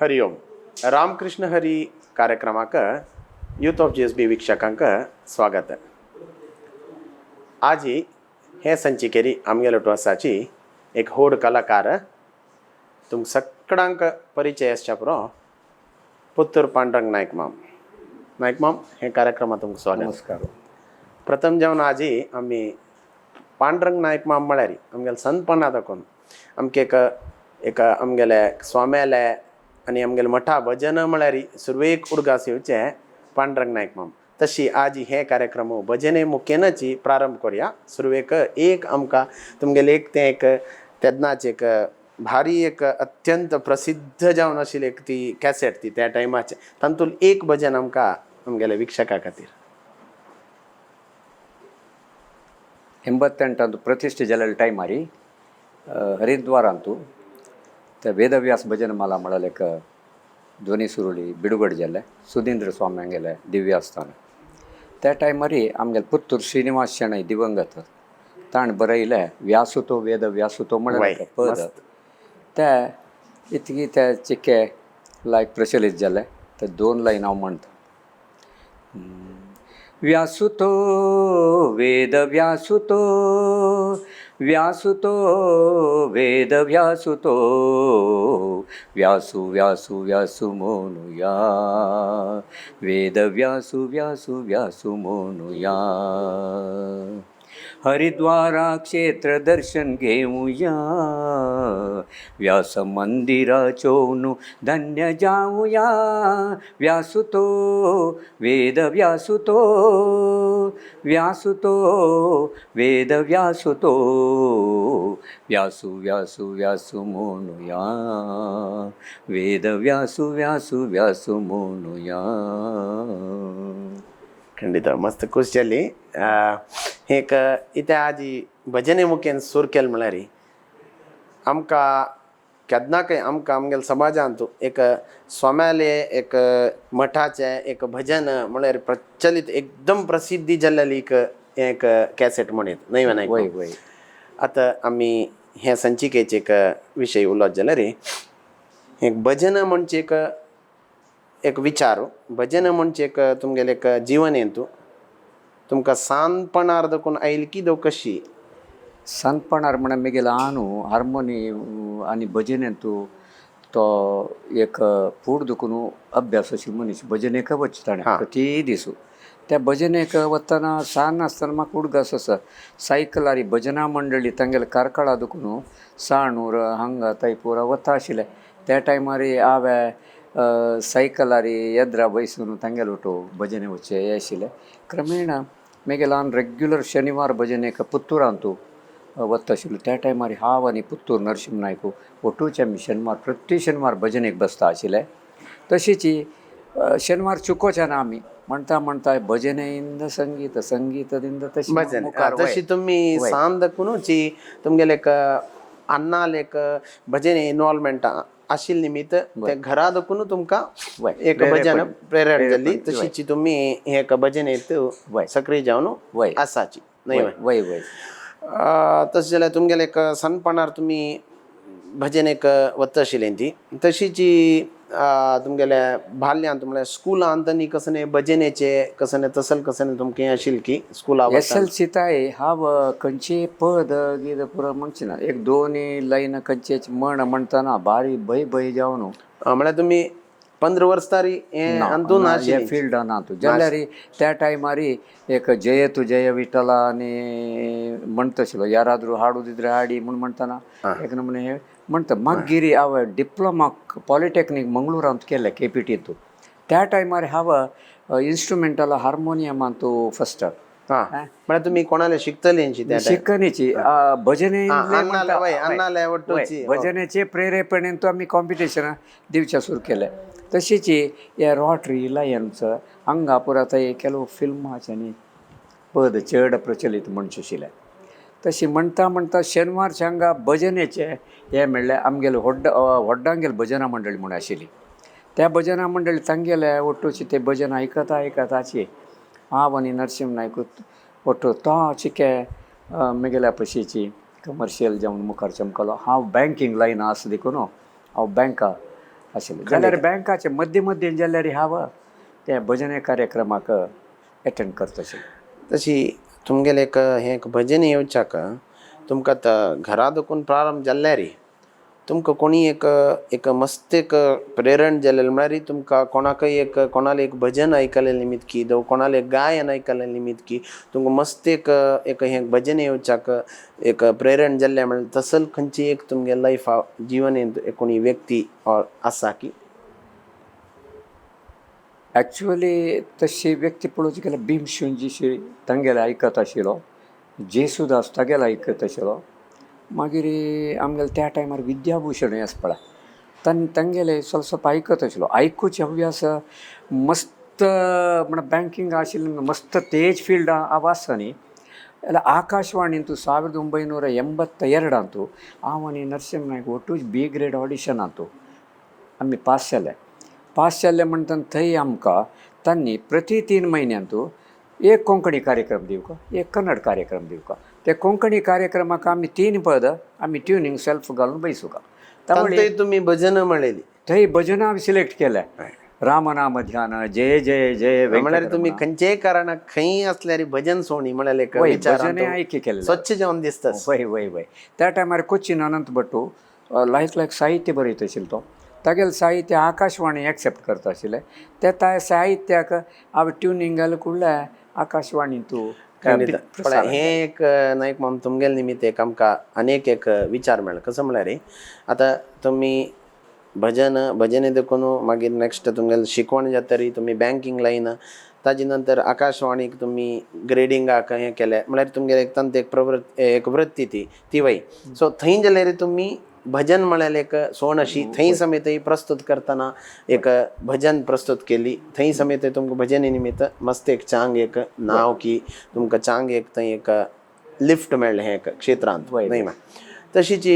हरिओम. रामकृष्ण हरी कार्यक्रमाक youth of GSB वीक्षकांक स्वागत. आजी हे संचिकेरी आमगेलो आसाची एक होड कलाकार, तुमकां सगळ्यांक परिचय आसच्या पुरो, पुत्तूर पांडुरंग नायक माम. नायक माम, हे कार्यक्रमात तुमकां स्वागत. नमस्कार. प्रथम जेवण आजी आमी पांडुरंग नायक माम म्हळ्यार आमगेले संतपणा दाखोवन आमकां एक एक आमगेले स्वाम्याले आनी आमगेले मठा भजन म्हळ्यार सुरवेक उडगास येवचे पांडुरंग नायक माम. तशी आज हे कार्यक्रम भजने मुखेनच प्रारंभ करूया. सुरवेक एक आमकां तुमगेले एक तें एक तेन्नाच एक भारी एक अत्यंत प्रसिद्ध जावन आशिल्ली एक ती कॅसेट ती त्या टायमाचे, तातूंत एक भजन आमकां आमगेले वीक्षका खातीर. 88 ಪ್ರತಿಷ್ಠೆ ಜಲಲ್ ಟೈಮಾರಿ ಹರಿದ್ವಾರಂತು ते वेदव्यास भजन माला म्हळ्यार ಧ್ವನಿ ಸುರುಳಿ ಬಿಡುಗಡೆ ಜಲ್ಲೆ ಸುಧೀಂದ್ರ ಸ್ವಾಮಿ ಹಂಗೆಲೆ ದಿವ್ಯಾಸ್ಥಾನ. त्या टायमारी आमगेले पुत्तूर श्रीनिवास शेणै दिवंगत ताणें बरयलें व्यासुतो वेद व्यासुतो म्हळ्यार पद. ते इतकी ते चिके लायक प्रचलीत जाले. ते दोन लायन हांव म्हणटा. व्यासुतो वेद व्यासुतो, व्यासुतो वेद व्यासुतो, व्यासु व्यासु व्यासु मोनुया, वेद व्यासु व्यासु व्यासु मोनुया. हरिद्वारा क्षेत्र दर्शन घेऊया, व्यास मंदिराचोनु धन्य जाऊया. व्यासुतो वेद व्यासुतो, व्यासुतो वेद व्यासुतो, व्यासु व्यासु व्यासु म्हणूया, वेद व्यासु व्यासु व्यासु म्हणूया. खंडित, मस्त खुश जाली. एक इथे आजी भजने मुखेन सूर केल म्हळ्यार आमकां केन्ना काय आमकां आमगेले समाजांत एक स्वाम्याले एक मठाचें एक भजन म्हळ्यार प्रचलित एकदम प्रसिद्धी जाल्लेली एक एक कॅसेट म्हणीत न्हय नायक? वय वय. आतां आमी हे संचिकेचे एक विशय उलोवप जाल्यार एक भजन म्हणजे एक एक विचार, भजन म्हणजे एक तुमगेलें एक जीवन हेतू तुमकां सानपणार दकून आयल की दो कशी? सानपणार म्हण मेगेलो आनु हार्मोनी आनी भजनेंतू तो एक फूड दुखून अभ्यास अशी मनीस भजनेक वच ताणें प्रति दिसू. त्या भजनेक वतना सान आसतना म्हाका उडगास आसा, सायकलारी भजना मंडळी तांगेले कार्कळा दुखून साणूर हांगा थंय पुरा वता आशिल्ले. त्या टायमार हांवें सायकलारी येद्रा बैसून तांगेले वटो भजने वचचे हे आशिल्ले. क्रमेण मेगेलो हांव रेग्युलर शनिवार भजनेक पुत्तुरांतू वता आशिल्लो. त्या टायमार हांव आनी पुत्तूर नरसिंह नायक ओटूचे आमी शेनवार प्रति शेनवार भजनेक बसता आशिल्ले. तशीच शेनवार चुकोचे ना आमी. म्हणटा म्हणटा भजनेಯಿಂದ संगीत, संगीतದಿಂದ तशी भजन मुखार वय. तशी तुमी सान दकूनच तुमगेले एक अन्नाल एक भजन इन्वॉल्वमेंट आशिल्ले निमित्त ते घरा दकून तुमकां वय. एक भजन प्रेरण जाल्ली. वय. तशीच तुमी हे एक भजनेंत वय. सक्रीय जावन वय. आसाची न्हय? वय वय वय. तशें जाल्यार तुमगेले एक सनपणार तुमी भजनेक वता आशिल्ली ती तशीच तुमगेले बाल्यांत म्हळ्यार स्कुलांत आनी कसले भजनेचे कसले तसल कसले तुमकां हें आशिल्लें की स्कुला? एस एल सी ताय हांव खंयचे पद गीद पुरो म्हणचे ना. एक दोन लायन खंयचेच म्हण म्हणटना बारी भंय भंय जावन. म्हळ्यार तुमी 15 वर्स तरी हें अंतून हे आशिल्ली फिल्ड ना तूं जाल्यार त्या टायमार एक जय तू जय विठ्ठला आनी म्हणटा आशिल्लो. याराद्रू हाडू दिद्रे हाडी म्हूण म्हणटना एक नमुने हे म्हणटा. मागीर हांव डिप्लोमा पॉलिटॅक्नीक मंगळुरांत केलें केपीटींतू. त्या टायमार हांव इन्स्ट्रुमेंटल हार्मोनियमांतू फस्ट. हा, म्हळ्यार तुमी कोणाले शिकतली त्या time? शिकणीची भजने. अन्नाले वय, अन्नाले वट्टूची. भजनेचे प्रेरेपणेन तो आमी कॉम्पिटिशन दिवचे सुरू केले. तशीच हे रॉटरी लायन्स हांगा पुरा थंय ಕೆಲವು फिल्माचे आनी पद चड प्रचलीत म्हणचे आशिल्ले. तशी म्हणटा म्हणटा शेनवारचे हांगा भजनेचे हे म्हणल्यार आमगेले व्हड व्हड्डांगेले भजना मंडळी म्हूण आशिल्ली. त्या भजना मंडळी तांगेले ಒಟ್ಟುची ते भजन आयकता आयकताची हांव आनी नरसिंह नायक ಒಟ್ಟು तो चिके मेगेल्या पशीची कमर्शियल जावन मुखार चमकलो. हांव बँकींग लायन आसा देखून हांव बँका आशिल्लें. जाल्यार बँकाचे मदीं मदीं जाल्यार हांव ते भजने कार्यक्रमाक एटेंड करता आशिल्लें. तशी तुमगेले एक हें एक भजन येवच्याक तुमकां आतां घरा देखून प्रारंभ जाल्यार तुमकां कोणी एक एक मस्त एक प्रेरण जालें म्हळ्यार तुमकां कोणाकय एक कोणाले एक भजन आयकले निमित्त की जावं कोणाले गायन आयकले निमित्त की तुमकां मस्त एक एक हें भजन येवच्याक एक प्रेरण जाल्लें म्हळ्यार तसल खंयची एक तुमगे लायफा जिवनेंत एक कोणी व्यक्ती ऑर आसा की? एक्चुअली तशी व्यक्ती पळोवची गेल्यार भीमशिंजीशी तांगेलें आयकत आशिल्लो, जेसुदास तागेलें आयकत आशिल्लो. मागीर आमगेले त्या टायमार विद्याभूषण आसा पळय तांगेले स्वल्प स्वल्प आयकत आशिल्लो. आयकुचे अभ्यास मस्त म्हण बँकिंग आशिल्लें मस्त तेज फिल्ड हांव आसा न्ही जाल्यार आकाशवाणींतू 1982 हांव आनी नरसिंह नायक ಒಟ್ಟು बी ग्रेड ऑडिशनांतू आमी पास जाले. पास जाले म्हणटना थंय आमकां तांणी प्रति 3 म्हयन्यांतू एक कोंकणी कार्यक्रम दिवका, एक कन्नड कार्यक्रम दिवका. ते कोंकणी कार्यक्रमाक आमी 3 पद आमी ट्युनींग सेल्फ घालून बैसुका. तांतूय तुमी भजन म्हणलेली? थंय भजनां आमी सिलेक्ट केल्या. रामनाम ध्यान, जय जय जय. म्हळ्यार तुमी खंयचेय कारणाक खंय असल्यार भजन सोणी म्हळ्यार एक भजन आयकी केलें स्वच्छ जावन दिसता. वय वय वय. त्या टायमार कोचीन अनंत भट्टू लायक लायक साहित्य बरयत आशिल्लो. तो तागेलें साहित्य आकाशवाणी एक्सेप्ट करता आशिल्लें. ते साहित्याक हांव ट्युनींग घाल कुडल्या आकाशवाणी तूं. हें एक नायक माम तुमगेले निमित्त एक आमकां अनेक एक विचार मेळ्ळो. कसो म्हळ्यार आतां तुमी भजन भजने देखून मागीर नेक्स्ट तुमगेले शिकवण जातरी तुमी बँकिंग लायन, ताजे नंतर आकाशवाणीक तुमी ग्रेडिंगाक हें केलें म्हळ्यार तुमगेले एक तांत एक प्रवृत्ती एक वृत्ती ती ती वय. सो थंय जाल्यार तुमी भजन म्हळ्यार एक सोण अशी थंय समेतय प्रस्तुत करतना एक भजन प्रस्तुत केली. थंय समेत तुमकां भजने निमित्त मस्त एक चांग एक नांव की तुमकां चांग एक थंय एक लिफ्ट मेळ्ळें हें एक क्षेत्रांत न्हय मा. तशीच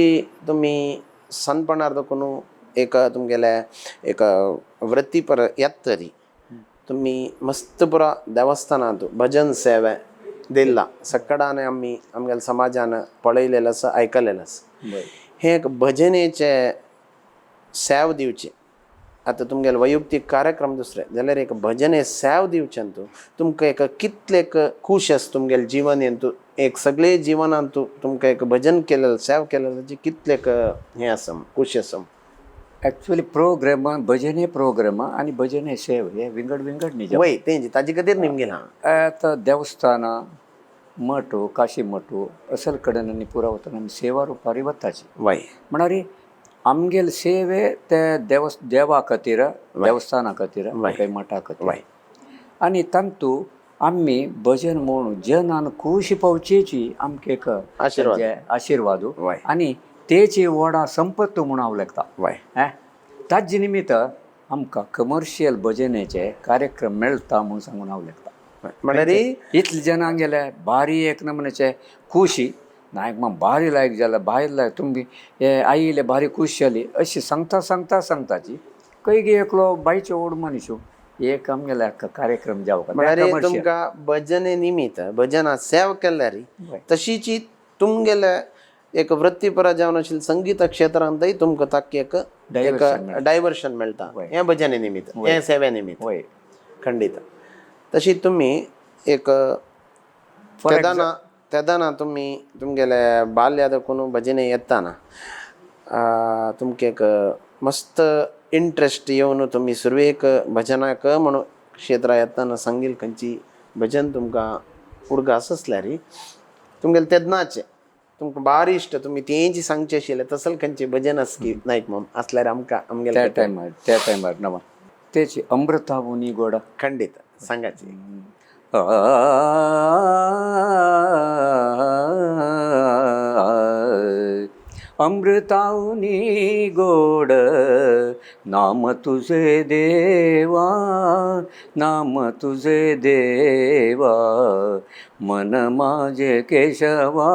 तुमी सनपणार देखून एक तुमगेले एक वृत्ती पर येत तरी तुमी मस्त पुरा देवस्थानांत भजन सेवे दिल्ला सक्कडान आमी आमगेल्या समाजान पळयलेलें आसा, आयकलेलें आसा. हें एक भजनेचें सेव दिवचें आतां तुमगेले वैयक्तीक कार्यक्रम दुसरे जाल्यार एक भजने सेव दिवचें तूं तुमकां एक कितलें खूश आसा तुमगेले जिवनेंत एक सगळे जिवनांत तुमकां एक भजन केलें सेव केलें कितलें हें आसा खूश आसा. एक्चुअली प्रोग्राम भजने प्रोग्राम आनी भजने सेव हे विंगड विंगड न्ही. वय तेंच ताजे खातीर निमगेलें. आतां देवस्थानां मठ काशी मठ असल कडेन आनी पुरा वतना आमी सेवा रुपारी वताची. वय म्हळ्यार आमगेले सेवे ते देवा खातीर, देवस्थाना खातीर, काही मठा खातीर. आनी तांतू आमी भजन म्हणून जनान खूश पावचेची आमकां एक आशिर्वाद आनी तेची व्हडा संपत्त म्हणून हांव लेखता. ताजे निमित्त आमकां कमर्शियल भजनेचे कार्यक्रम मेळटा म्हूण सांगून हांव लेखता. म्हळ्यार इतले जनांक गेले भारी एक नमुन्याचे खुशी नायक माम भारी लायक जाले भायर लायक तुमी हे आयिल्ले भारी खूश जाली अशी सांगता सांगता सांगताची खंय एकलो बायचो व्हड मनीस एक आमगेले कार्यक्रम जावं. म्हळ्यार तुमकां भजने निमित्त भजना सेव केल्यार तशीची तुमगेले एक वृत्तीपरा जावन आशिल्ले संगीत क्षेत्रांतय तुमकां ताका एक डायवर्शन मेळटा हें भजने निमित्त, हें सेवे निमित्त. खंडीत. तशी तुमी एक तेदाना तेदाना तुमी तुमगेले बाल्या देखून भजने येताना तुमकां एक मस्त इंट्रस्ट येवन तुमी सुरवेक भजनाक म्हणून क्षेत्रां येताना सांगील खंयची भजन तुमकां उडगास आसल्यार तुमगेले तेन्नाचे तुमकां भारी इश्ट तुमी तेंची सांगचे आशिल्लें तसल खंयचें भजन आसा की नायक माम आसल्यार आमकां आमगेले त्या टायमार नवा तेची अमृता उनी गोडा. खंडीत सांगाची. अमृताउनी गोड नाम तुझे देवा, नाम तुझे देवा, मन माझे केशवा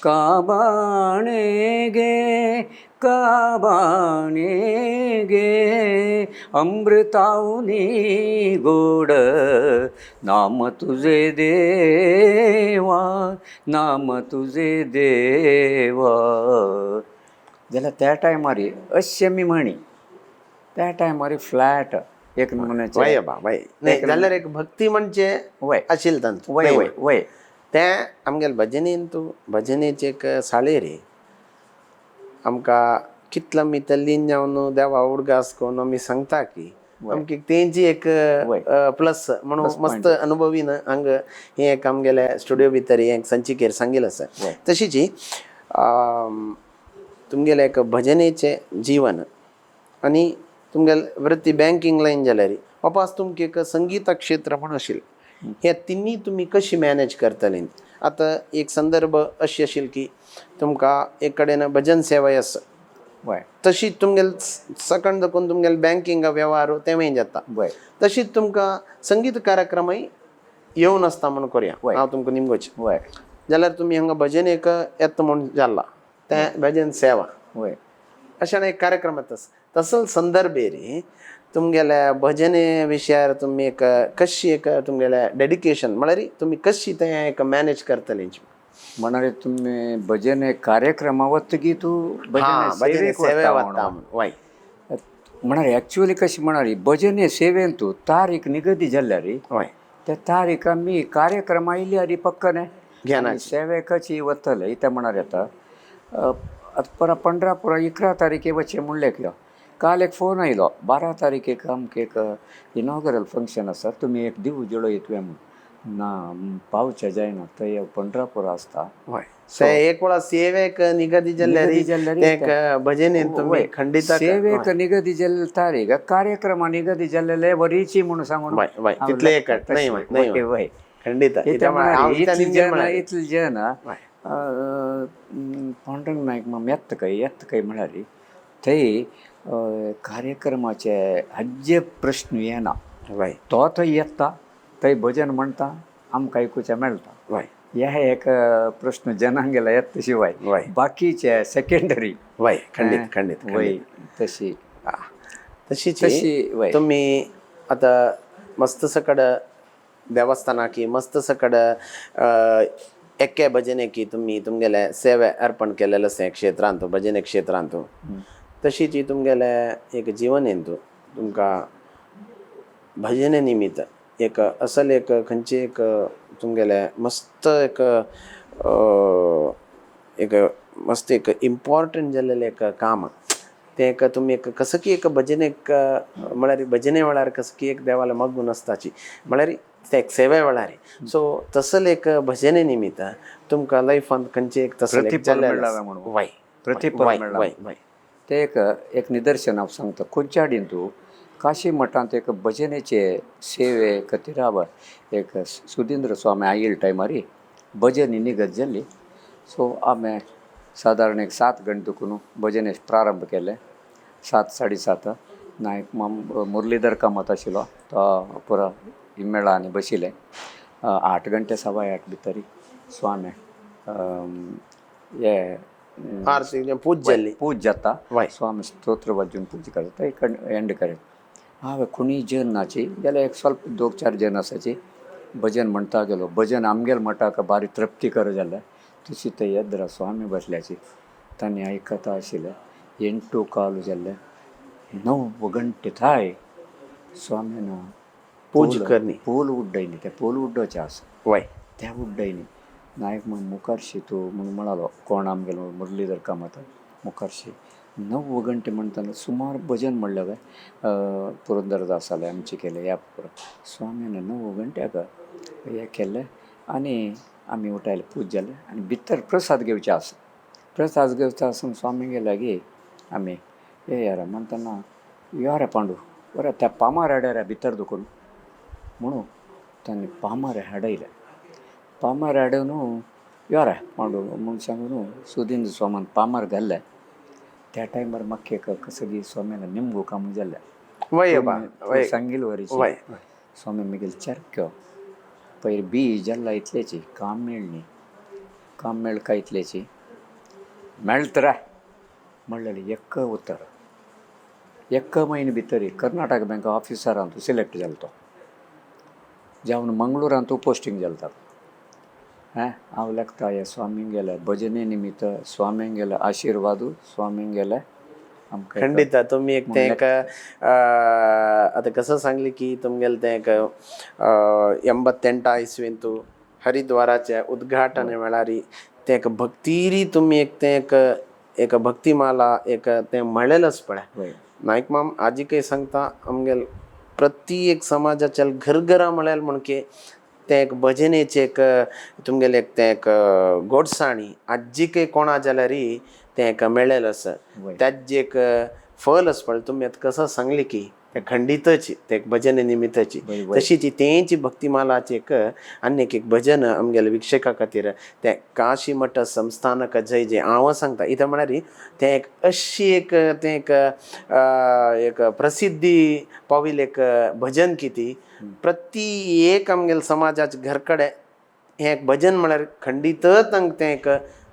का बाणे गे, का बाणे गे, अमृताउनी गोड नाम तुझे देवा, नाम तुझे देवा. जाल्यार त्या टायमार अशें आमी म्हणी त्या टायमार फ्लॅट एक नमुन्याचे. वय बा वय, नाही जाल्यार एक भक्ती म्हणजे वय आशिल्लें तांचो. वय वय वय. तें आमगेले भजनेन तूं भजनेचे एक साळेर आमकां कितलो आमी तल्लीन जावन देवा उडगास करून आमी सांगता की आमकां तेंची एक प्लस म्हणून मस्त अनुभवी ना हांगा हें एक आमगेले स्टुडियो भितर हें एक संचिकेर सांगिल्लें आसा. तशीच तुमगेलें एक भजनेचें जीवन आनी तुमगेले वृत्ती बँकींग लायन जाल्यार वापस तुमकां एक संगीता क्षेत्र म्हूण आशिल्लें, हे तिन्ही तुमी कशी मॅनेज करतले? आतां एक संदर्भ अशी आशिल्ली की तुमकां एक कडेन भजन सेवाय आसा, वय तशी तुमगेले सकंड दाखोवन तुमगेले बँकिंग वेव्हार तेंवूय जाता, वय तशीच तुमकां संगीत कार्यक्रमय येवन आसता म्हूण करुया हांव तुमकां निमगोचें. वय जाल्यार तुमी हांगा भजन एक येता म्हूण जाला तें भजन सेवा वय अशें एक कार्यक्रम येता, तसो संदर्भेर तुमगेल्या भजने विशयार तुमी एक कशी एक तुमगेले डेडिकेशन म्हळ्यार तुमी कशी तें एक मॅनेज करतले? म्हणाले तुमी भजन कार्यक्रमा वतगी तूं भजन भजन सेवे वता म्हूण. वय म्हणाले एक्चुअली कशी म्हणाली भजन सेवेन तूं तारीख निगदी जाल्यार वय त्या तारीख आमी कार्यक्रम आयली आनी पक्क न्ही घेना सेवेकच वतले इतें म्हणार येता. आतां परा 15 पुरा 11 तारखे वचचें म्हणलें कितें, काल एक फोन आयलो 12 तारखेक आमकां एक इनॉगरल फंक्शन आसा, तुमी एक दीव उजळो येतले म्हूण. ना पावचें जायना, थंय पंढरापूर आसता. वय, ते एक वेळा सेवेक निगदी जाल्यार ते एक भजनेन तुमी खंडित सेवेक निगदी जाल्ले तारीख कार्यक्रमा निगदी जाल्ले वरीची म्हणून सांगून वय वय तितले एक नाही नाही वय खंडित. इतले जन पांडुरंग नायक मग येता काय येता काय म्हळ्यार थंय कार्यक्रमाचे हज्जे प्रश्न येना, तो थंय येता, थंय भजन म्हणटा, आमकां आयकुचें मेळटा. हे एक प्रश्न जनांगेला येता शिवाय बाकीचे सेकेंडरी. वय खंडित खंडित वय तशी तशीच तशी वय. तुमी आतां मस्त सकड देवस्थानाकी मस्त सकड एके भजनेकी तुमी तुमगेले सेवे अर्पण केलेले आसा क्षेत्रांत, भजने क्षेत्रांत, तशीच तुमगेले एक जिवनेंत तुमकां भजने निमित्त एक असल एक खंयची एक तुमगेले मस्त एक एक मस्त एक इम्पॉर्टंट जाल्लेलें एक काम तें एक तुमी एक कसं की एक भजनेक म्हळ्यार भजने वेळार कसं की एक देवाले मग्गून आसताची म्हळ्यार ते एक सेवे वेळार, सो तसले एक भजने निमित्त तुमकां लायफांत खंयचे एक तसलें वय प्रतिफळ वय वय ते एक एक निदर्शन हांव सांगता. खुंयच्या तूं काशी मठांत एक भजनेचे सेवे खातीर एक सुधींद्र स्वामी आयिल्ले टायमार भजन निगत जाल्ली. सो आमी सादारण एक 7 गंटे दुखून भजने प्रारंभ केले, 7 7:30. नायक माम मुरलीधर कामत आशिल्लो तो पुरा मेळा आनी बशिल्ले. 8 गंटे 8:15 भितर स्वामी हे आरती पूज जाल्ली, पूज जाता, स्वामी स्तोत्र वाजून पूज करता, एक एंड करे. हांवें कोणीय जन नाची जाल्यार एक स्वल्प 2-4 जन आसाची भजन म्हणटा गेलो. भजन आमगेल मठाक बारी तृप्तीकर जालें. तशी थंय येद्रा स्वामी बसल्याची तांणी आयकता आशिल्लें. 8:15 जाल्लें, 9 गंटे थाय स्वामीन पूज करणी पूल उड्डयनी, ते पूल उड्डोचें आसा वय त्या उड्डयनी. नायक म्हण मुखारशी तूं म्हूण म्हणालो कोण आमगेलो मुरलीधर कामत मुखारशी. 9 गंटे म्हणटना सुमार भजन म्हणलें काय पुरंदरदासालें आमचें केलें ह्या पुरो स्वामीन 9 गंट्याक हें केलें आनी आमी उठायले, पूज जालें आनी भितर प्रसाद घेवचे आसा. प्रसाद घेवचो आसून स्वामी लागीं आमी ये यार म्हणटना यो रे पांडू बरें त्या पामार हाडय रे भितर दुखून म्हणून तांणी पामार हाडयले. पामार हाडून यो रे पांडू म्हूण सांगून सुदीन स्वामान पामार घाल्ले. त्या टायमार म्हाका एक सगळी स्वामीला निमगो काम जाल्लें. वय सांगील वरीची स्वामी मागीर चरक्यो पयर बी जाल्ला इतल्याची काम मेळ्ळी, काम मेळ काय इतल्याची मेळत रे म्हणलेलें एक उतर. एक म्हयने भितर कर्नाटक बँक ऑफिसरान सिलेक्ट जालो तो, जावन मंगळुरान तूं पोस्टींग जालो ताका. हें हांव लेखता ह्या स्वामींगेले भजने निमित्त, स्वामींगेले आशिर्वादू, स्वामींगेले आमकां खंडीत तुमी एक तें एक आतां कसं सांगलें की तुमगेलें तें एक 88 इस्वेंतू हरिद्वाराचें उद्घाटन वेळार तें एक भक्तिरी तुमी एक तें एक एक भक्तिमाला एक तें म्हणलेलेंच पळय. नायक माम आजीकय सांगता आमगेल प्रति एक समाजाच्या घरघरा म्हळ्यार म्हणके तें एक भजनेचें एक तुमगेलें एक तें एक गोडसाणी आजीकय कोणा जाल्यार तें एक मेळ्ळेलें आसा. ताजें एक फल आसा पळय तुमी आतां कसं सांगलें की तें खंडीतच तें एक भजने निमित्ताची तशी ती तेंची भक्तिमालाची एक आनी एक भजन आमगेले वीक्षका खातीर तें काशी मठ संस्थानक जय जय हांव सांगता. इतें म्हळ्यार तें एक अशी एक तें एक एक प्रसिद्धी पाविल्लें एक भजन किती प्रति एक आमगेले समाजाच्या घर कडेन हें एक भजन म्हळ्यार खंडीतच तांकां तें एक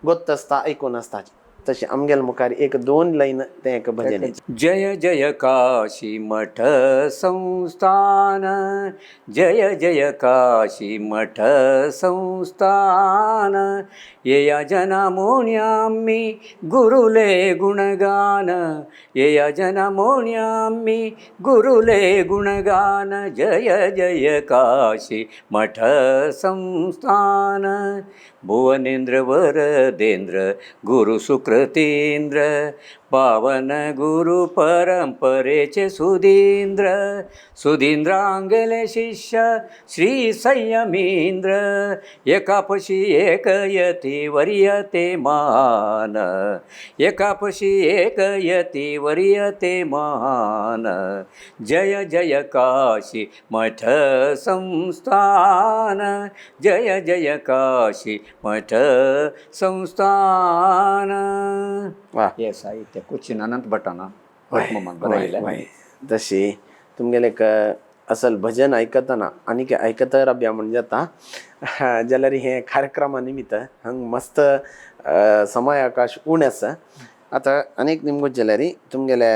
गोत्त आसता आयकून आसता. तशें आमगेले मुखार एक दोन लायन तें एक भजन. जय जय काशी मठ संस्थान, जय जय काशी मठ संस्थान, येया जना मोण्यामी गुरुले गुणगान, येया जना मोण्यामी गुरुले गुणगान, जय जय काशी मठ संस्थान. भुवनेंद्र वरदेंद्र गुरु सुकृतींद्र, पावन गुरु परंपरेचे सुधींद्र, सुधींद्रांगेले शिष्य श्री संयमींद्र, एकापशी एक यती वर्यते मान, एकापशी एक यती वर्यते मान, जय जय काशी मठ संस्थान, जय जय काशी मठ संस्थान. हे साहित्य कोचीन अनंत भटाना बरयलें. तशी तुमगेलें एक असल भजन आयकतना आनीक आयकत राबया म्हण जाता जाल्यार हे कार्यक्रमा निमित्त हांग मस्त समय अवकाश उणें आसा. आतां आनीक निमगोच जाल्यार तुमगेले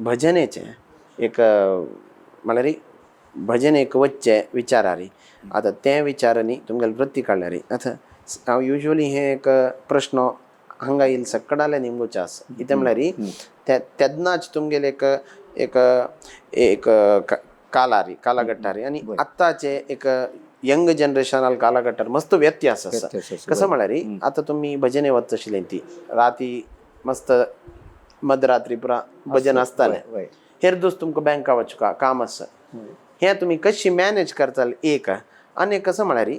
भजनेचें एक म्हळ्यार भजन एक वच्चें विचारारी आतां तें विचारांनी तुमगेले वृत्ती काडल्यार आतां हांव युज्वली हें एक प्रश्न हांगा येयल सकडाले निमगोचें आसा. कितें म्हळ्यार तेन्नाच तुमगेले एक एक एक कालारी कालागट्टारी आनी आतांचे एक यंग जनरेशनाल कालागट्टार मस्त व्यत्यास आसा. कसं म्हळ्यार आतां तुमी भजने वच आशिल्लें ती राती मस्त मध्यरात्री पुरा भजन आसतालें. हेर दोस्त तुमकां बँका वचका काम आसा हें तुमी कशी मॅनेज करताले एक आनी कसं म्हळ्यार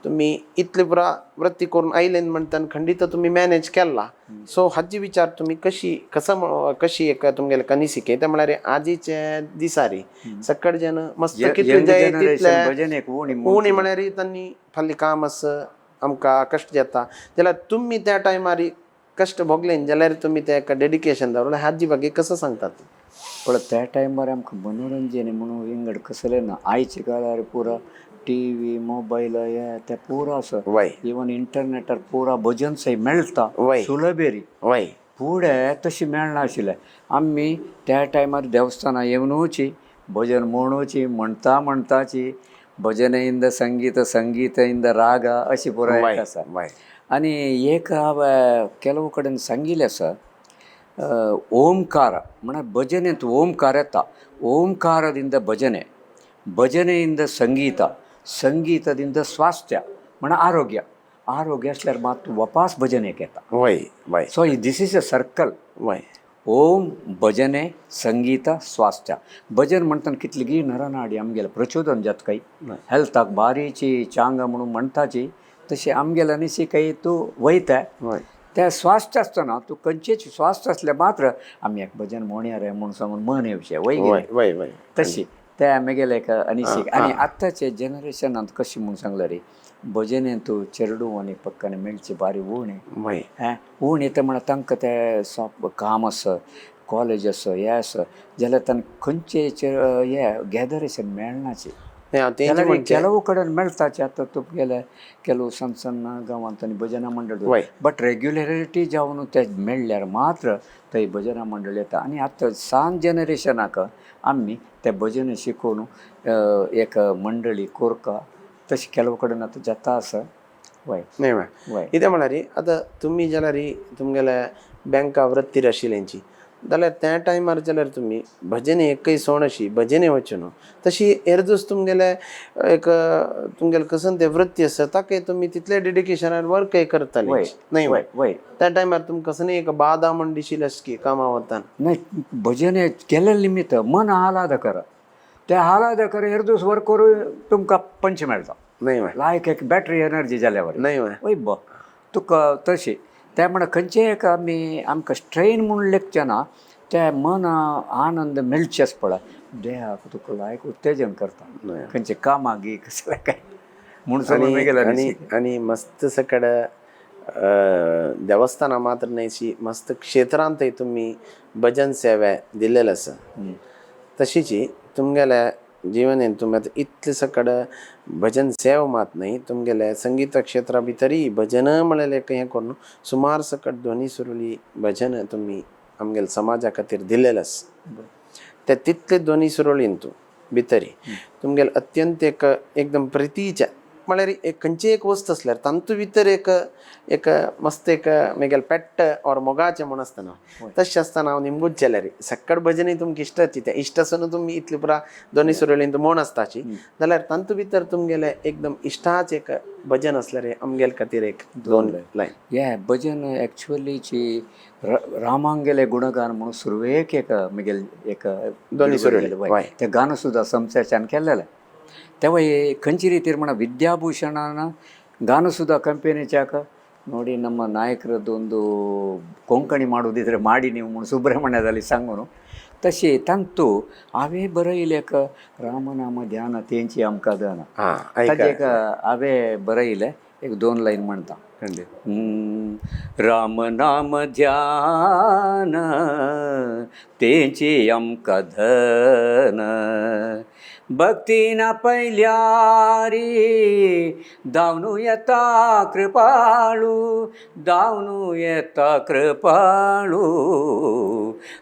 तुमी इतले पुरा वृत्ती करून आयले म्हणटा खंडीत तुमी मॅनेज केला. सो हाजी विचार तुमी कशी कसं कशी एक तुमगेले कनिसिके ते म्हळ्यार आजीचे दिसारी सकड जन मस्त कितले जाय तितले उणी म्हळ्यार तांणी फाल्यां काम आसा आमकां कश्ट जाता जाल्यार तुमी त्या टायमार कश्ट भोगले जाल्यार तुमी ते डेडिकेशन दवरलें हाजी बागे कसं सांगतात. पण त्या टायमार आमकां मनोरंजन म्हणून विंगड कसलें ना. आयच्या काळार पुरा टी व्ही मोबायल हे ते पुरा आसा, इवन इंटरनेटार पुरा भजन सय मेळटा सुलभेरी. फुडें तशी मेळनाशिल्लें. आमी त्या टायमार देवस्थानां येवनूची भजन म्हणूची, म्हणटा म्हणटाची भजन इंद संगीत संगीत इंद राग अशी पुराय आसा. आनी एक हांवें ಕೆಲವು कडेन सांगिल्लें आसा, ಓಂಕಾರ म्हळ्यार ಭಜನೆಂತ ಓಂಕಾರ येता, ಓಂಕಾರದಿಂದ ಭಜನೆ, ಭಜನೆಯಿಂದ ಸಂಗೀತ, ಸಂಗೀತದಿಂದ ಸ್ವಾಸ್ಥ್ಯ म्हळ्यार ಆರೋಗ್ಯ, ಆರೋಗ್ಯ आसल्यार मात वपास भजनेक येता. वय वय. So this is a circle. वय. ओम भजने संगीत स्वास्थ्य. भजन म्हणटाना कितलीगी नरनाडी आमगेले प्रचोदन जाता काही हेल्थाक बारीची चांग म्हणून म्हणटाची तशी आमगेल्या न्ही काही तूं वयता त्या स्वास्थ्य आसतना तूं खंयचेच स्वास्थ्य आसल्यार मात्र आमी एक भजन म्हणया रे म्हूण सांगून मन येवचें वय वय वय तशी ते आमगेले एक अनिशीक. आनी आतांचे जनरेशनांत कशें म्हूण सांगलें रे भजनेन तूं चेरडूं आनी पक्कान मेळचे बारी उणें वय उणें येता म्हणल्यार तांकां तें सोप काम आसा, कॉलेज आसा, हें आसा जाल्यार तांकां खंयचे हें गॅदरेशन मेळनाचें. ಕೆಲವು ಕಡೆ मेळटाचे आतां तुमगेले ಕೆಲವು सಣ್ಣ सಣ್ಣ गांवांत आनी भजना मंडळ, बट रेग्युलरिटी जावन ते मेळ्ळ्यार मात्र थंय भजना मंडळ येता. आनी आतां सान जनरेशनाक आमी ते भजन शिकोवन एक मंडळी कोरका तशें ಕೆಲವು कडेन आतां जाता आसा. वय वय. कितें म्हळ्यार आतां तुमी जाल्यार तुमगेले बँका वृत्तीर आशिल्ल्यांची जाल्यार त्या टायमार जाल्यार तुमी भजने एकय सोण अशी भजने वचून तशी एरदूस तुमगेले एक तुमगेले कसन ते वृत्ती आसा ताका तुमी तितले डेडिकेशनान वर्कय करताले. न्हय? वय वय. त्या टायमार तुमकां कसं एक बादा म्हण दिशिल्लें की कामा वतान? नाही, भजन केलें निमित्त मन आल्हाद कर, ते आल्हाद कर एरदूस वर्क करून तुमकां पंच मेळटा. न्हय व्हय? लायक एक बॅटरी एनर्जी जाल्यावर. न्हय व्हय? वय ब तुका तशी ते म्हण खंयचेय एक आमी आमकां स्ट्रेन म्हूण लेखचें ना, ते मन आनंद मेळचेच पळय, देहाक तुका लायक उत्तेजन करता. न्हय. खंयचे कामाक गी कसलें काय म्हूण आणि मेगेल्या. आणि आणि मस्त सकड देवस्थानां मात्र न्हय, मस्त क्षेत्रांतय तुमी भजन सेवे दिल्लेले आसा. तशीच तुमगेल्या जिवनेन तुमी आतां इतले सकड भजन सेवा मात न्हय, तुमगेले संगीत क्षेत्रा भितरय भजन म्हणलें एक हें करून सुमार सकट ध्वनी सुरुली भजन तुमी आमगेल्या समाजा खातीर दिल्लेले आसा. ते तितले ध्वनी सुरुळीन तूं भितरी तुमगेले अत्यंत एक एकदम प्रितीचे, म्हळ्यार एक खंयची एक वस्त आसल्यार तांतू भितर एक एक मस्त एक मेगेले पेट्ट ऑर मोगाचें म्हूण आसतना, तशें आसतना हांव निमगूच जाल्यार सक्कड भजनय तुमकां इश्ट आसची, तें इश्ट आसून तुमी इतली पुरा ध्वनी सुरुळीन तूं म्हण आसताची, जाल्यार तांतू भितर तुमगेले एकदम इश्टाचें एक भजन आसल्यार आमगेले खातीर एक दोन लायन. हे भजन एक्चुअलीची रामांगेले गुणगान म्हणून सुरवेक एक म्हगेले एक ध्वनी सुरुळी. वय. ते गाणं सुद्दां समस्याच्यान केल्लेलें. तेव्हा हे खंयची ರೀತಿರ್ म्हण ವಿದ್ಯಾಭೂಷಣನ ಗಾನಸುಧಾ ಕಂಪೆನಿಚಾಕ ನೋಡಿ ನಮ್ಮ ನಾಯಕರದ್ದು ಒಂದು ಕೊಂಕಣಿ ಮಾಡೋದಿದ್ರೆ ಮಾಡಿ ನೀವು म्हूण ಸುಬ್ರಹ್ಮಣ್ಯದಲ್ಲಿ सांगून तशें तांतू हांवें बरयलें एक रामनाम ध्यान तेंची आमकां दना. आं. ताजें एक हांवें बरयलें, एक दोन लायन म्हणटा. खंडीत. राम नाम ध्यान तेंची आमकां धन, भक्ती ना पयल्यारी धांवनु येता कृपाळू, धांवनु येता कृपाळू,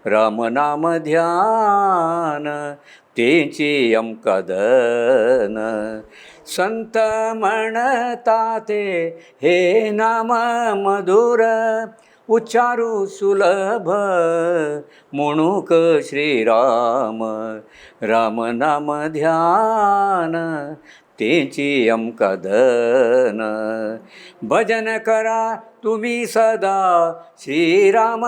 राम नाम ध्यान तेंची आमकां धन, संत म्हणता ते हे नाम मधुर, उच्चारू सुलभ म्हणूक श्रीराम, राम नाम ध्यान तेंची आमकां धन, भजन करा तुमी सदा श्रीराम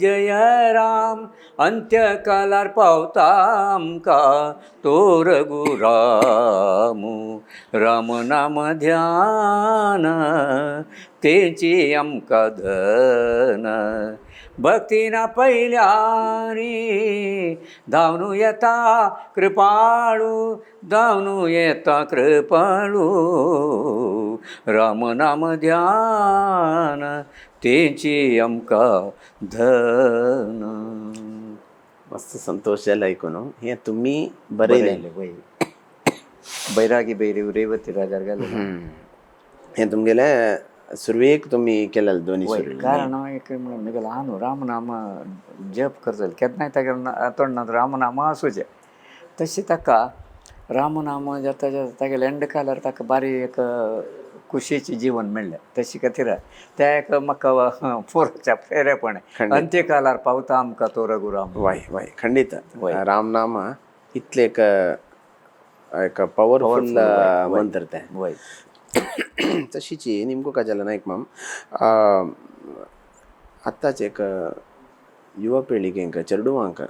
जय राम, अंत्यकालार पावता आमकां तो रघुराम, राम नाम ध्यान तेंची आमकां धन, भक्ती ना पयल्यानी धांवनु येता कृपाळू, धांवनु येता कृपाळू, राम नाम ध्यान तेंची आमकां धन. मस्त संतोष जालो आयकून हें तुमी बरयलें? वय, बैरागी बैरी रेवती राजार गेले. हें तुमगेलें सुरवेक तुमी केलेलें ध्वनी सुरुळी? कारण एक म्हणून म्हगेलें ल्हान रामनाम जप करताले, केन्नाय तागेले तोंडांत रामनाम आसूचें. तशें ताका रामनाम जाता जाता तागेले एंड कालार ताका बारी एक खुशयेचें जीवन मेळ्ळें. तशें खातीर तें एक म्हाका पोरच्या प्रेरेपण, अंत्यकालार पावता आमकां तो रघुराम. वय वय, खंडीत. वय. रामनाम इतलें एक एक पॉवरफुल मंत्र तें. वय. तशीच नेमको काय जालें नायक माम, आत्ताच एक युवा पिळगेंक चेडवांक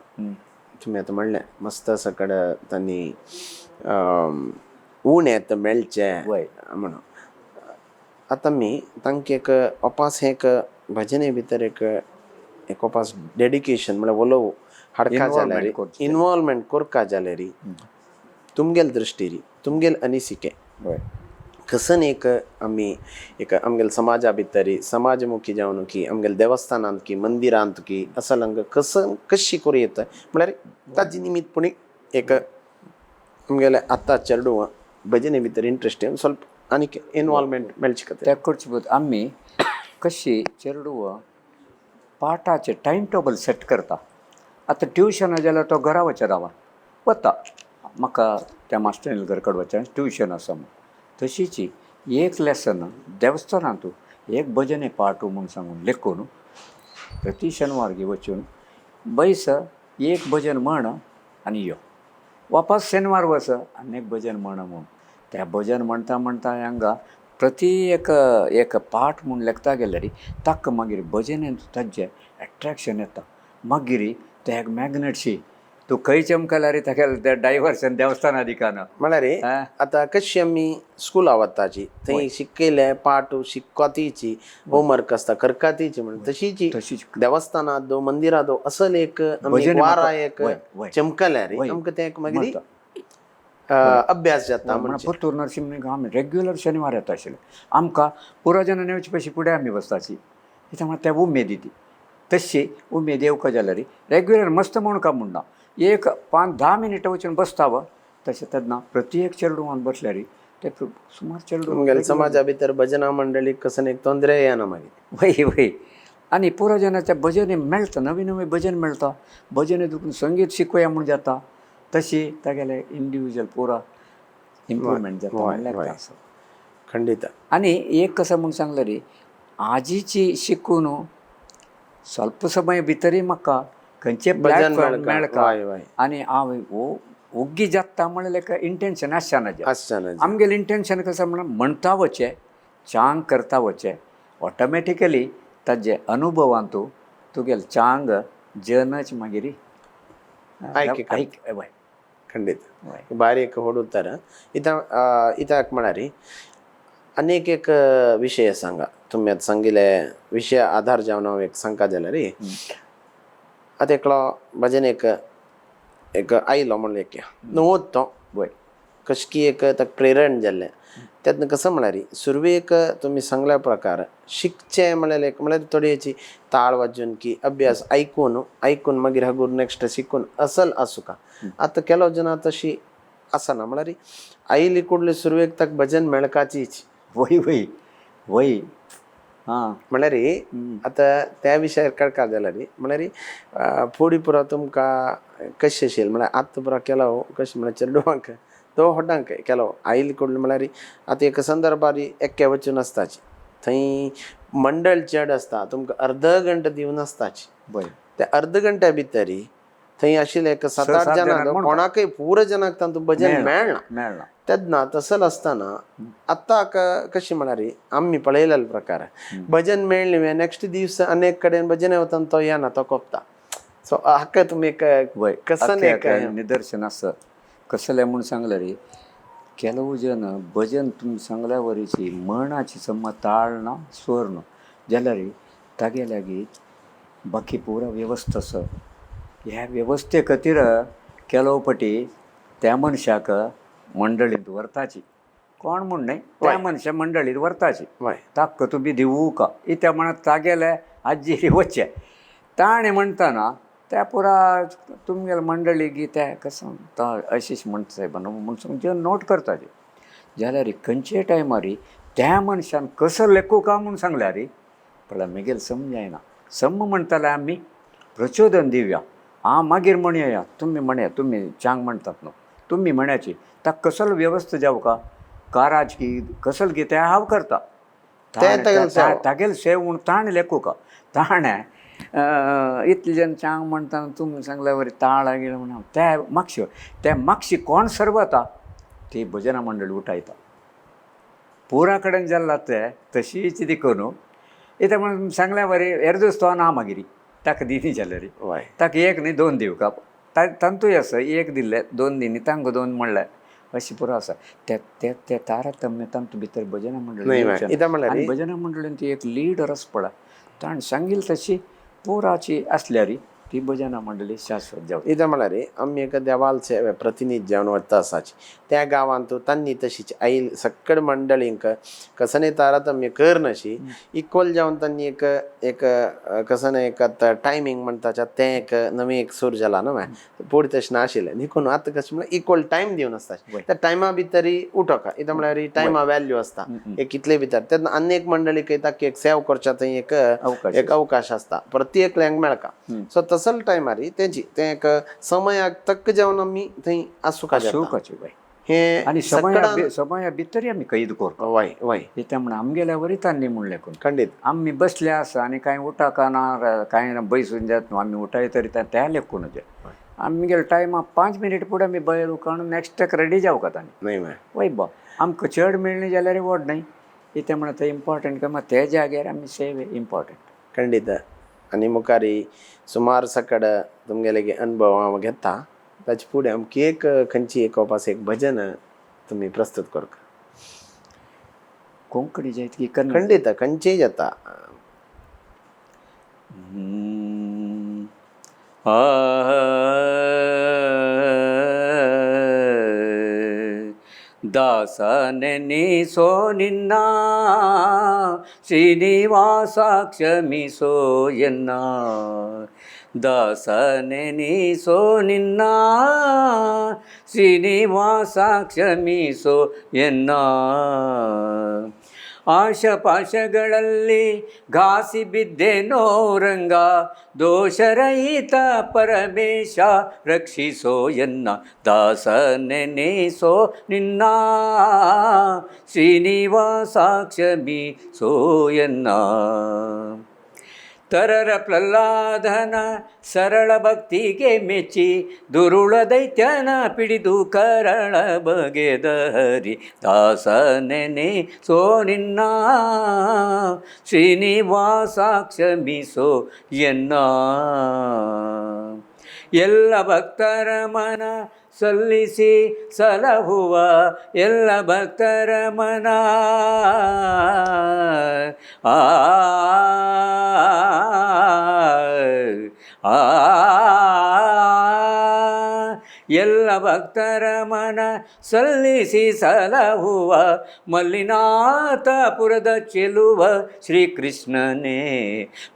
तुमी आतां म्हणलें मस्त सकड तांणी उणें आतां मेळचें म्हणून, आतां आमी तांकां एक ओपास हें एक भजने भितर एक एक ओपास डेडिकेशन म्हळ्यार उलोव हाडका जाल्यार, इनवॉल्वमेंट करका जाल्यार, तुमगेल दृश्टीरी तुमगेल अनिसिके कसन एक आमी एक आमगेले समाजा भितर समाजमुखी जावन की आमगेले देवस्थानांत की मंदिरांत की असलंग कसन कशी करूं येता, म्हळ्यार ताजे निमित्तपणी एक आमगेले आतां चेडवां भजने भितर इंट्रस्ट येवन ಸ್ವಲ್ಪ आनीक इनवॉल्वमेंट मेळचे खातीर? त्या करचे आमी कशी चेडवां पाठाचें टायम टेबल सेट करता. आतां ट्युशनां जाल्यार तो घरा वचत रावा वता, म्हाका त्या मास्टरीन घर कडेन वचचें ट्युशन आसा म्हूण. तशीच एक लेसन देवस्थानांतू एक भजने पाठ म्हूण सांगून लेखून प्रति शेनवार गी वचून बैस एक भजन म्हण आनी यो, वापस शेनवार वच आनी एक भजन म्हण म्हूण. त्या भजन म्हणटा म्हणटा हांगा प्रति एक एक पाठ म्हूण लेखता गेल्यार ताका मागीर भजनेन ताजें एट्रेक्शन येता. मागीर ते एक मॅग्नेटशी तूं खंय चमकल्यार तागेलें तें डायवर्सन देवस्थाना दिकान. म्हळ्यार आतां कशी आमी स्कुला वताची थंय शिकयले पाठ शिकतीची होमवर्क आसता करकातीची म्हण, तशीची तशीच देवस्थानात दो मंदिरात दो असल एक आमी भजन वारा म्हाका- एक वय, वय. चमकल्यार वय. आमकां तें एक मागीर म्हणटा. अभ्यास जाता. म्हणून म्हणजे पुत्तूर नरसिंह आमी रेग्युलर शनिवार येता आशिल्ले. आमकां पुराजनान येवचे पयशी फुडें आमी बसताची. त्यामुळे त्या उमेद ती तशी उमेद येवका जाल्यार रेग्युलर मस्त म्हूण का म्हणना, एक 5-10 मिनटां वचून बसता तशें तेन्ना प्रति एक चेडवान बसल्यार ते सुमार चेडूं आमगेल्या समाजा भितर भजना मंडळी कसन एक तोंदरे येना मागीर. वय वय. आनी पुराजनाच्या भजने मेळटा, नवी नवी भजन मेळटा, भजने दुखून संगीत शिकोया म्हूण जाता, तशी तागेले इंडिविज्युअल पुरा इम्प्रुवमेंट जाता म्हणल्यार आसा. खंडित. आनी एक कसं म्हूण सांगलें रे, आजीची शिकून स्वल्प समय भितरय म्हाका खंयचे भजन प्लॅटफॉर्म मेळका. मेळका वय वय. आनी हांव ओग्गी जाता म्हणल्यार एक इंटेन्शन आसचें ना. आसचें ना. आमगेलें इंटेन्शन कसं म्हणल्यार म्हणटा वचें, चांग करता वचें, ऑटोमॅटिकली ताजे अनुभवान तूं तुगेलें चांग जनच मागीर आयक आयक वय. खंडित. वय. भारी एक होड उत्तर. इतां इत्याक म्हळ्यार अनेक एक विशय सांगा तुमी आतां सांगिल्ले विशय आधार जावन हांव एक सांगता जाल्यार, आतां एकलो भजन एक एक आयलो म्हणलें एक न्हू तो वय. कशकी एक ताका प्रेरण जाल्लें तेन्ना कसं म्हळ्यार सुरवेक तुमी सांगल्या प्रकार शिकचें म्हळ्यार एक म्हळ्यार थोडी ताळ वाजून की अभ्यास आयकून आयकून मागीर हागूर नेक्स्ट शिकून असल आसूका. आतां केलो जना तशी आसना, म्हळ्यार आयली कुडली सुरवेक ताका भजन मेळकाचीच. वय वय वय आं. म्हळ्यार आतां त्या विशयार कळका जाल्यार म्हळ्यार फुडें पुरो तुमकां कशें आशिल्लें, म्हळ्यार आतां पुरो केलो कशें म्हळ्यार चेडवांक तो व्हडांक केलो आयली कुडली म्हळ्यार आतां एका संदर्भार एक्के वचून आसताची थंय मंडळ चड आसता, तुमकां अर्द घंटो दिवन आसताची. वय. त्या अर्द घंट्या भितर थंय आशिल्ले एक 7-8 सात जाणां जाणांक म्हणटा. कोणाकय पुरो जणांक तांतूं भजन मेळना. मेळना. तेन्ना तसो आसतना आतां कशें म्हळ्यार आमी पळयलेले प्रकार भजन मेळ्ळें नेक्स्ट दीस अनेक कडेन भजन वतना तो येना, तो कोपता. सो हाका तुमी एक वय. कसन एक निदर्शन आसा कसलें म्हूण सांगलें रे, ಕೆಲವು जन भजन तुमी सांगल्या वरीची मणाची समज ताळ ना स्वर ना जाल्यार तागे लागीं बाकी पुरा वेवस्था आसा. ह्या वेवस्थे खातीर केलो पटी त्या मनशाक मंडळींत व्हरताची, कोण म्हूण न्हय, त्या मनशा मंडळींत व्हरताची. वय. ताका तुमी दिवू का इत्या म्हणत तागेले आजी वचचें ताणें म्हणटना त्या पुरा तुमगेले मंडळी गी त्या कसं अशीच म्हणटा सायबा न्हू म्हूण सांग जे नोट करताचे जाल्यार खंयचे टायमार त्या मनशान कसो लेखू का म्हूण सांगल्यार पळय मागीर समजायना. सम म्हणटाले आमी प्रचोदन दिवया, आं मागीर म्हणया तुमी म्हणया, तुमी चांग म्हणटात न्हू तुमी म्हण्याची ताका कसलो वेवस्था जावं का काराज की कसल की तें हांव करता तागेले सेव म्हूण ताणें लेखू का ताणें इतले जण चांग म्हणटा तुमी सांगल्या वरी ताळ गेले म्हणून त्या मागशी त्या मागशी कोण सर्वता ती भजना मंडळी उठायता पुरा कडेन जाल्ला ते तशीच ती करून इत्याक म्हणून सांगल्या वरी एरदोस तो ना मागीर ताका दिनी जाल्यार वय. ताका एक न्ही 2 दिवका तांतूय आसा, एक दिल्ले 2 दिनी तांकां 2 म्हणले अशें पुरो आसा. ते ते ते तारतम्य तांतू भितर भजना मंडळी आनी भजना मंडळीन ती एक लिडर आसा पळय ताणें सांगिल्ली तशी पुराची आसल्यार ती भजना मंडळी शाश्वत जावची. इत्याक म्हळ्यार आमी एका देवाल सेवे प्रतिनिधी जावन वता आसाची त्या गांवांत तांणी तशीच आयल सकड मंडळींक कसने तारतम्य करनशी इक्वल जावन तांणी एक एक कसने एक आतां टायमींग म्हणटा तें एक नवी एक सूर जाला न्हू पयलीं तशें नाशिल्लें देखून आतां कशें म्हळ्यार इक्वल टायम दिवन आसता त्या टायमा भितर उठोका इत्याक म्हळ्यार टायमा व्हॅल्यू आसता एक कितले भितर तेन्ना आनी एक मंडळीक ताका एक सेव करच्या थंय एक एक अवकाश आसता प्रत्येकल्यांक मेळका. सो तसल टायमार तेंची तें एक समयाक तक्क जावन आमी थंय आसूंक आसूंक. हे आनी सकडान समय भितर आमी कैद करता. वय वय. कित्याक म्हण आमगेल्या वरी तांणी म्हणलें कोण खंडीत. आमी बसले आसा आनी कांय उठाका ना कांय ना बैसून जात न्हू आमी उठाय तरी त्या लेखून आमगेले टायमा 5 मिनीट फुडें आमी भायर उकाण नेक्स्टाक रेडी जावका तांणी. न्हय मरे. वय बा आमकां चड मेळ्ळें जाल्यार व्हड न्हय, कित्याक म्हणून तें इम्पॉर्टंट काय ते जाग्यार आमी सेव इम्पॉर्टंट. खंडीत. आनी मुखारी सुमार सकड तुमगेले अनुभव हांव घेता ताचे फुडें आमकां एक खंयची एक पास एक भजन तुमी प्रस्तूत करका. कोंकणी जायत की कन्नड? खंडीत, खंयचीय जाता. ದಾಸನೆನಿಸೋ ನಿನ್ನ ಶ್ರೀನಿವಾಸ ಕ್ಷಮಿಸೋ ಎನ್ನ, ದಾಸನೆನಿಸೋ ನಿನ್ನ ಶ್ರೀನಿವಾಸ ಕ್ಷಮಿಸೋ ಎನ್ನ. ಆಶಪಾಶಗಳಲ್ಲಿ ಘಾಸಿ ಬಿದ್ದೆನೋ ರಂಗ, ದೋಷರಹಿತ ಪರಮೇಶ ರಕ್ಷಿಸೋ ಎನ್ನ, ದಾಸನೆನಿಸೋ ನಿನ್ನ ಶ್ರೀನಿವಾಸ ಕ್ಷಮಿಸೋ ಎನ್ನ. ತರರ ಪ್ರಹ್ಲಾದನ ಸರಳ ಭಕ್ತಿಗೆ ಮೆಚ್ಚಿ ದುರುಳ ದೈತ್ಯನ ಪಿಡಿದು ಕರಳ ಬಗೆದ ಹರಿ, ದಾಸನೆನಿಸೋ ನಿನ್ನ ಶ್ರೀನಿವಾಸ ಕ್ಷಮಿಸೋ ಎನ್ನ. ಎಲ್ಲ ಭಕ್ತರ ಮನ ಸಲ್ಲಿಸಿ ಸಲಹುವ, ಎಲ್ಲ ಭಕ್ತರ ಮನ ಆ ಆ ಎಲ್ಲ ಭಕ್ತರ ಮನ ಸಲ್ಲಿಸಿ ಸಲಹುವ ಮಲ್ಲಿನಾಥಪುರದ ಚೆಲುವ ಶ್ರೀಕೃಷ್ಣನೇ,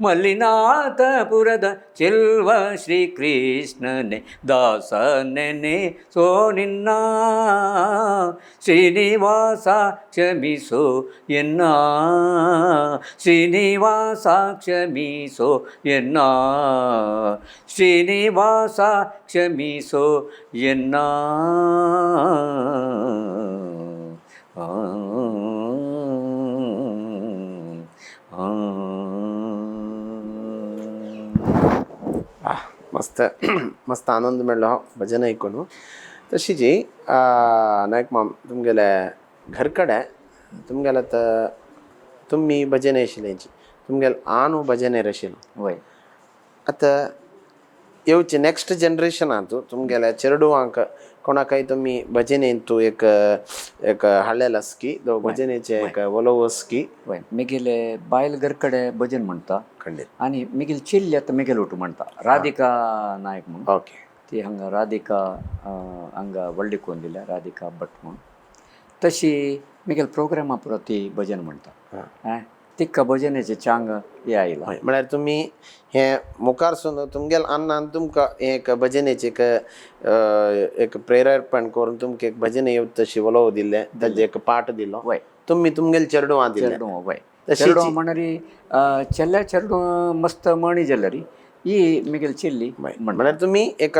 ಮಲ್ಲಿನಾಥಪುರದ ಚೆಲುವ ಶ್ರೀಕೃಷ್ಣನೇ, ದಾಸನೆನಿಸೋ ನಿನ್ನ ಶ್ರೀನಿವಾಸ ಕ್ಷಮಿಸೋ ಎನ್ನ, ಶ್ರೀನಿವಾಸ ಕ್ಷಮಿಸೋ ಎನ್ನ, ಶ್ರೀನಿವಾಸ ಕ್ಷಮಿಸೋ ಎನ್ನ. मस्त मस्त आनंद मेळ्ळो भजन आयकून. तशी जी नायक माम तुमगेले घर कडेन तुमगेले आतां तुमी भजन आशिल्लें, तुमगेले आनू भजनेर आशिल्लो. वय. आतां येवचे नेक्स्ट जनरेशनांत तुमगेल्या चेडवांक कोणाकय तुमी भजनेंतू एक एक हाडलेलो आसा की भजनेचें एक वलोव आसा की? वय, मिगेले बायल घर कडेन भजन म्हणटा. खंडीत. आनी मिगेली चेल्ली आतां मिगेल ओटू म्हणटा, राधिका नायक म्हणून. ओके. ती हांगा राधिका हांगा व्हडली कोण दिल्या राधिका भट म्हणून, तशी मिगेल प्रोग्रामा पुरो ती भजन म्हणटा, तिका भजनेचे चांग हे आयला. हय, म्हळ्यार तुमी हे मुखार सून तुमगेल अन्नान तुमकां एक भजनेचें एक एक प्रेरणपण करून तुमकां एक भजन येवता तशी उलोव दिल्लें, ताजें एक पाठ दिलो. वय. तुमी तुमगेल चेडवां दिलें. चेडवां वय. तशीच चेडवां म्हणरी चेल्ल्या चेडवां मस्त म्हणी जाल्यार ही मिगेल चेल्ली म्हणटा. म्हळ्यार तुमी एक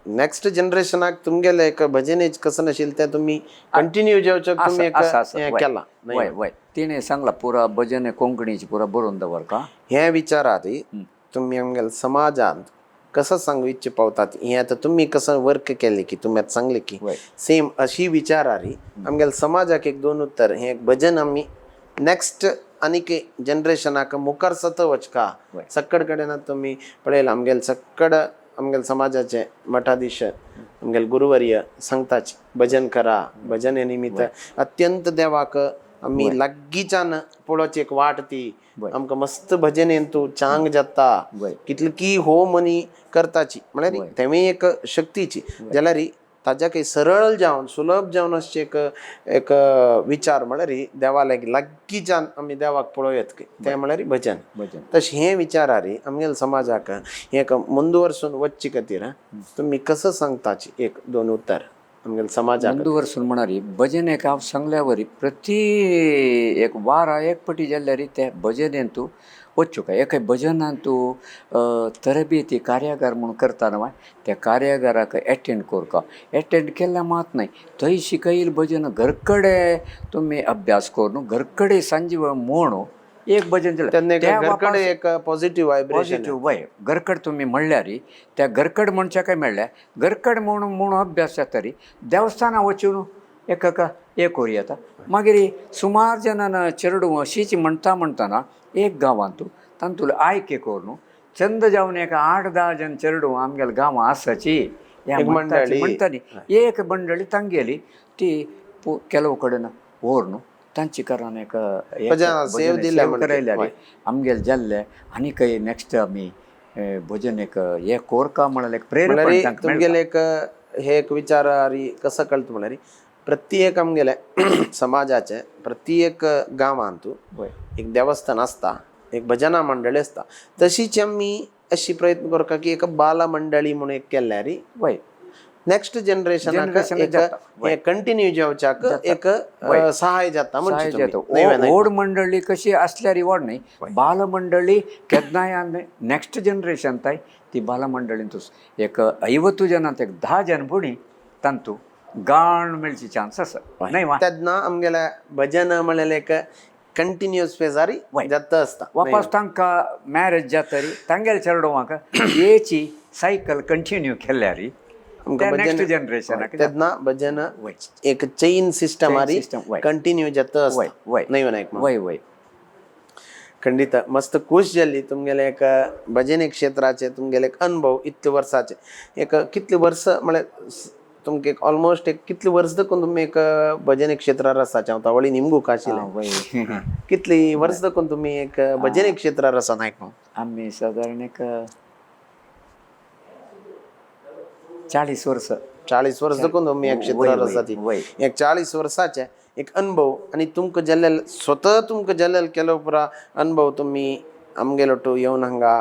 नेक्स्ट जनरेशनाक तुमगेले एक भजनेच कसं नाशिल्लें तें तुमी कंटिन्यू जेवचें तुमी एक हें केलां. वय वय, तिणें सांगलां पुरा भजन कोंकणीची पुरा बरोवन दवर का. हे विचारात तुमी आमगेले समाजांत कसं सांगू इच्छे पावतात हें आतां तुमी कसं वर्क केलें की तुमी आतां सांगलें की सेम अशी विचारारी आमगेले समाजाक एक दोन उत्तर हें एक भजन आमी नेक्स्ट आनीक जनरेशनाक मुखार सत वचका. सक्कड कडेन तुमी पळयलां आमगेले सक्कड आमगेले समाजाचे मठाधीश आमगेले गुरुवर्य सांगताच भजन करा, भजन हे निमित्त अत्यंत देवाक आमी लागींच्यान पळोवची एक वाट ती आमकां मस्त भजनेन तूं चांग जाता, कितली हो मनी करताची म्हळ्यार तेंवूय एक शक्तीची जाल्यार ताज्या काही सरळ जावन सुलभ जावन अशें एक एक विचार म्हळ्यार देवा लागीं लागींच्यान आमी देवाक पळोवयत तें म्हळ्यार भजन. भजन. तशें हें विचारारी आमगेले समाजाक हें एक मुंदवर्सून वचचे खातीर तुमी कसो सांगताची एक दोन उत्तर? आमगेले समाजाक. ಮುಂದುವರ್ಸುನ್ म्हणारी भजनेक हांव सांगल्या वरी प्रति एक वारा एक पटी जाल्यार ते भजनेंतू वच्चुका एका भजनांतू तरबेती कार्यागार म्हूण करता न्हय त्या कार्यागाराक एटेंड करका. एटेंड केल्यार मात न्हय, थंय शिकयल भजन घरकडे तुमी अभ्यास करून घरकडे सांजे वेळ म्हणू एक भजन जालें. तेन्ना एक त्या घरकडे एक पॉझिटिव्ह व्हायब्रेशन. पॉझिटिव्ह वय घरकड तुमी म्हणल्यार त्या घरकड म्हणच्या काय मेळ्ळ्या घरकड म्हणून म्हणून अभ्यास जाता री देवस्थानां वचून एक एक कोरी येता. मागीर सुमार जणां चेरडूं अशीच म्हणटा म्हणटना एक गांवांतू तांतूलो आयके करून चंद जावन एक 8-10 जण चेरडूं आमगेल्या गांवां आसाची एक मंडळी. म्हणटाली एक मंडळी तांगेली ती ಕೆಲವು कडेन व्हरून तांचे कारण एक भजनां सेव दिल्या म्हणजे. करायल्या आमगेले जाल्ले आनी खंय नेक्स्ट आमी भजन एक हे कोरका म्हळ्यार एक प्रेरणा म्हणल्यार तांकां तुमगेले एक हे एक विचार कसो कळटा म्हणल्यार प्रत्येक आमगेले समाजाचे प्रत्येक गांवांतू वय. एक देवस्थान आसता, एक भजना मंडळी आसता. तशीच आमी अशी प्रयत्न करता की एक बाला मंडळी म्हणून एक केल्यार वय नेक्स्ट जनरेशनाक जनरेशनाक एक जाता. हे कंटिन्यू जावच्याक एक सहाय जाता सहाय म्हणजे जाता. ओड मंडळी कशी असल्यार व्हड न्ही, बाल मंडळी केन्नाय नेक्स्ट जनरेशन ताय ती बाल मंडळींतूच एक 50 जणांत एक 10 जण पुणी तांतू गाण मेळची चान्स आसा न्हय वा. तेन्ना आमगेले भजन म्हणलें एक कंटिन्युअस फेजारी जाता आसता. वापस तांकां मॅरेज जातरी तांगेले चेडवांक हेची सायकल कंटिन्यू केल्यार नेक्स्ट जनरेशनाक तेन्ना भजन एक चेन सिस्टम आरी कंटिन्यू जाता आसता. न्हय विनायक मामा? वय वय. खंडित मस्त खुश जाल्ली तुमगेले एक भजने क्षेत्राचे तुमगेले एक अनुभव इतले वर्साचे एक कितले वर्स म्हळ्यार तुमगे एक ऑलमोस्ट एक कितले वर्स देखून तुमी एक भजने क्षेत्रार आसाचे हांव तावळी निमगूक आशिल्लें. वय. कितली वर्स देखून तुमी एक भजने क्षेत्रार आसा नायक मामा? आमी सादारण एक 40 वर्स. 40 वर्स देखून तुमी एक क्षेत्रार आसा ती एक 40 वर्साचे एक अनुभव आनी तुमकां जाल्ले स्वता तुमकां जाल्ले केलो पुरा अनुभव तुमी आमगेलो टू येवन हांगा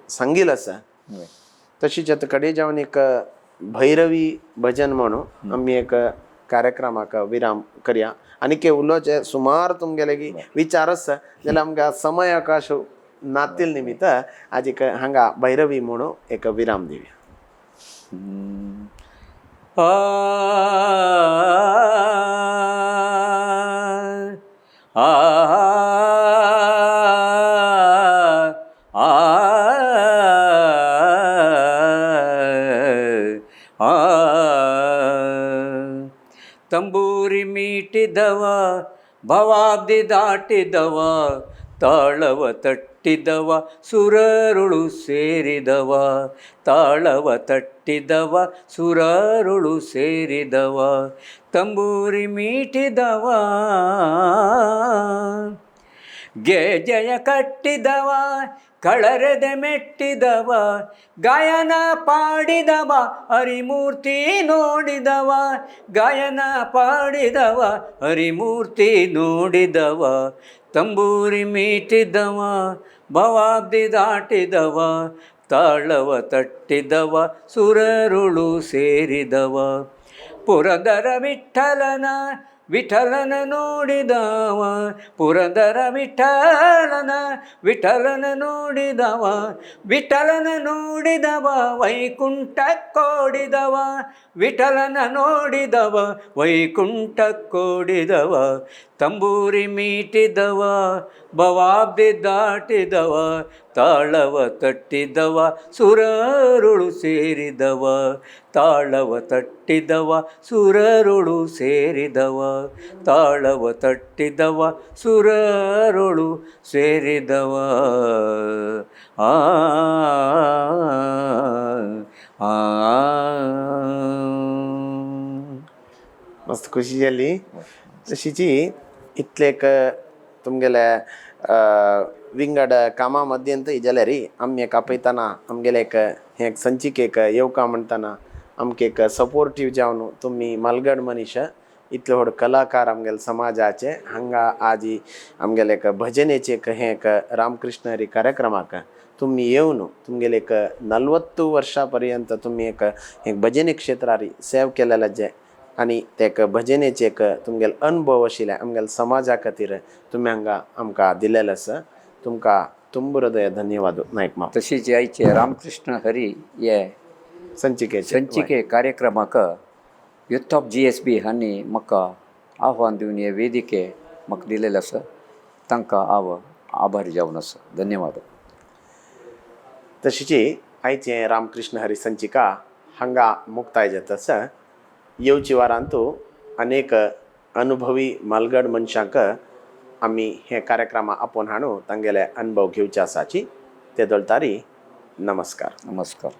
सांगील आसा. तशीच आतां कडे जावन एक भैरवी भजन म्हणून आमी एक कार्यक्रमाक विराम करया आनी के उलोवचे सुमार तुमगेले की विचार आसा जाल्यार आमकां समय अवकाश नातील निमित्त आज एक हांगा भैरवी म्हणून एक विराम दिवया. आ आ आ ತಂಬೂರಿ ಮೀಟಿದವ ಭವಾಬ್ದಿ ದಾಟಿದವ ತಾಳವ ತಟ್ಟಿದವ ಸುರರುಳು ಸೇರಿದವ ತಾಳವ ತಟ್ಟಿದವ ಸುರರುಳು ಸೇರಿದವ ತಂಬೂರಿ ಮೀಟಿದವ ಗೆಜಯ ಕಟ್ಟಿದವ ಕಳರೆದೆ ಮೆಟ್ಟಿದವ ಗಾಯನ ಪಾಡಿದವ ಹರಿಮೂರ್ತಿ ನೋಡಿದವ ಗಾಯನ ಪಾಡಿದವ ಹರಿಮೂರ್ತಿ ನೋಡಿದವ ತಂಬೂರಿ ಮೀಟಿದವ ಭವಾಬ್ದಿ ದಾಟಿದವ ತಾಳವ ತಟ್ಟಿದವ ಸುರರುಳು ಸೇರಿದವ ಪುರಂದರ ವಿಠಲನ ವಿಠಲನ ನೋಡಿದವ ಪುರಂದರ ವಿಠಲನ ವಿಠಲನ ನೋಡಿದವ ವಿಠಲನ ನೋಡಿದವ ವೈಕುಂಠಕ್ಕೋಡಿದವ ವಿಠಲನ ನೋಡಿದವ ವೈಕುಂಠಕ್ಕೋಡಿದವ ತಂಬೂರಿ ಮೀಟಿದವ ಭವಾಬ್ದಿ ದಾಟಿದವ ತಾಳವ ತಟ್ಟಿದವ ಸುರರುಳು ಸೇರಿದವ ತಾಳವ ತಟ್ಟಿದವ ಸುರರುಳು ಸೇರಿದವ ತಾಳವ ತಟ್ಟಿದವ ಸುರರುಳು ಸೇರಿದವ ಆ ಆ. मस्त खुशी जाली. तशीची इतले एक तुमगेले विंगड कामां मध्यंत जाल्यार आमी एक आपयतना आमगेले एक हें एक संचिकेक येवका म्हणटना आमकां एक सपोर्टीव जावन तुमी मालगड मनीस इतले व्हड कलाकार आमगेले समाजाचे हांगा आजी आमगेले एक भजनेचे एक हें एक रामकृष्ण हरी कार्यक्रमाक तुमी येवन तुमगेले एक 40 वर्षा पर्यंत तुमी एक एक भजने क्षेत्रारी सेव केलेले जे आनी तेका भजनेचे एक तुमगेले अनुभव आशिल्ले आमगेले समाजा खातीर तुमी हांगा आमकां दिलेले आसा. तुमकां तुंब हृदय धन्यवाद नायक माम. तशीच आयचे रामकृष्ण हरी हे संचिकेचे संचिके कार्यक्रमाक युथ ऑफ GSB हांणी म्हाका आव्हान दिवन हे वेदिके म्हाका दिलेलें आसा. तांकां हांव आभारी जावन आसा. धन्यवाद. तशीच आयचें रामकृष्ण हरी संचिका हांगा मुक्ताय जाता आसा. येवचे वारांतू अनेक अनुभवी मालगड मनशांक आमी हे कार्यक्रमा आपोवन हाडून तांगेले अनुभव घेवचे आसाची. ते दळतारी नमस्कार. नमस्कार.